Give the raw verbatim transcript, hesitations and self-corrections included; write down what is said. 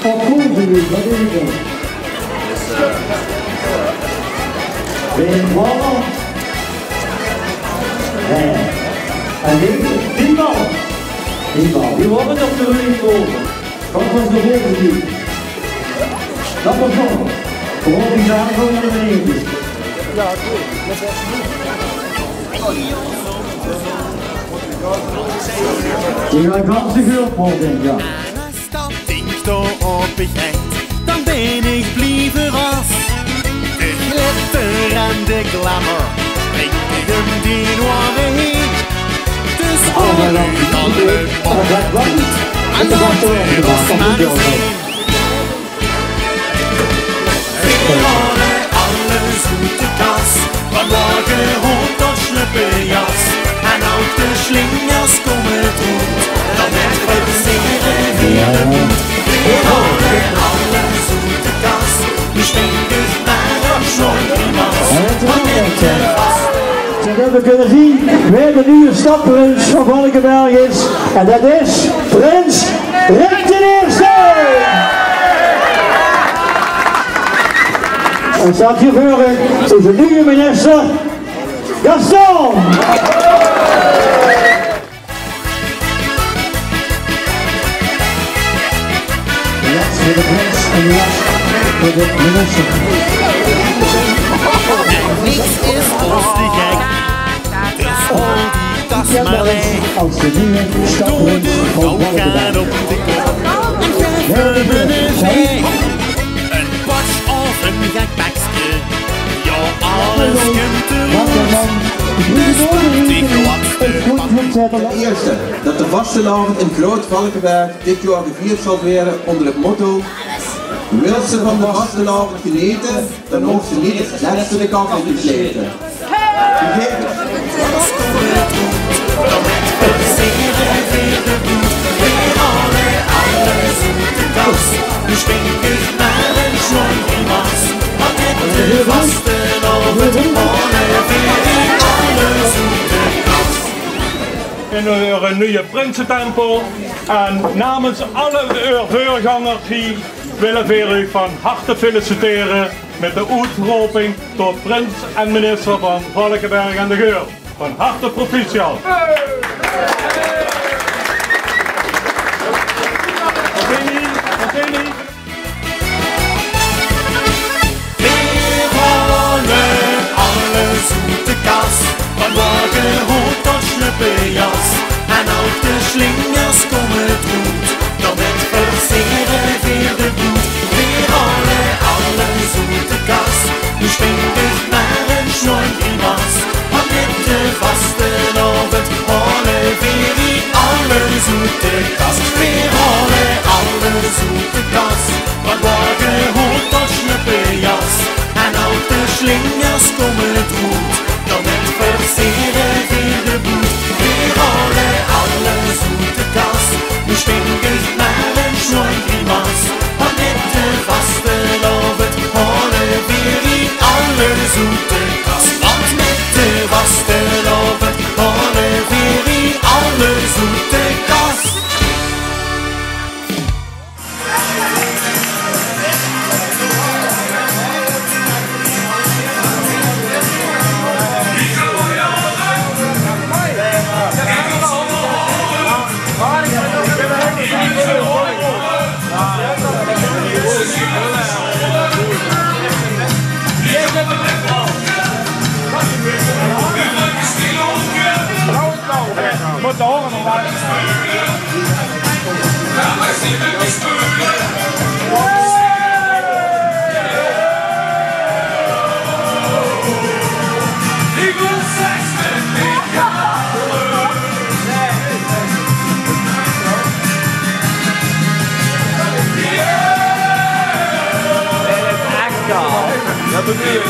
Op koel, wat is het dan? Ben je klaar? Ja. En die, die bal. Die bal. Die horen op de rug komen. Wat was de volgende? Dat was nog. Gewoon die daar gewoon naar beneden. Die gaan ganse groep vol, denk ik, ja. Stap, dink dao op ich echt, dan bin ich blie verras. De glitter en de glamour, bring ich um die noire. Dus al nu al leuk op en laat uch maar zien. Veer hole alles oet de kas, van lage hood tot sluppejas. En ouch de slingers kómme d'roet, dan mit versere veer de boet. Veer hole alles oet de kas, dus dink uch maar aan sjoon grimas. Want dit is vast. Zodat we kunnen zien wie de nieuwe stadprins van Valkeberg is. En dat is prins Rick de Eerste. En staat hier voor u onze nieuwe minister, Gaston. Yes, voor de prins en yes, voor de minister. Niks is ons te gek, dus hol die tas maar leeg. Als de nieuwe stadprins van Valkeberg. Door de galg op de kop en gaef hem een veeg. Een bots of een gek bekske, ja, alles kump d'roet. Dus pak dich wat te pakke. Ten eerste, dat de vastelaovend in Groot Valkeberg dit jaor gevierd zal waere ónder het motto: wils se van de vastelaovend genete, dan hoof se neet 't lètste de kaf in te sjlete. Gegeven. In eure nuuje prinsetempel en namens alle eur veurgangers hie wille veer uch van harte feliciteren mit de oetroping tot prins en minister van Valkeberg en de Geur. Van harte proficiat. Martini, Martini. Veer hole alles oet de kas, van lage hood tot sluppejas. En ouch de slingers kómme d'roet, dan mit versere veer de boet. Veer hole alles oet de kas, dus dink uch maar aan sjoon grimas. Want dit de vastelaovend hole veer hie alles oet de kas. Veer hole alles oet de kas, van lage hood tot sluppejas. En ouch de slingers kómme d'roet, dan mit versere veer de boet. Veer hole alles oet de kas, dus dink uch maar aan sjoon grimas. Want mit de vastelaovend hole veer hie alles oet de kas. Want mit de vastelaovend hole veer hie alles oet de kas. Mot dao nog maar. Dat bedoel ik.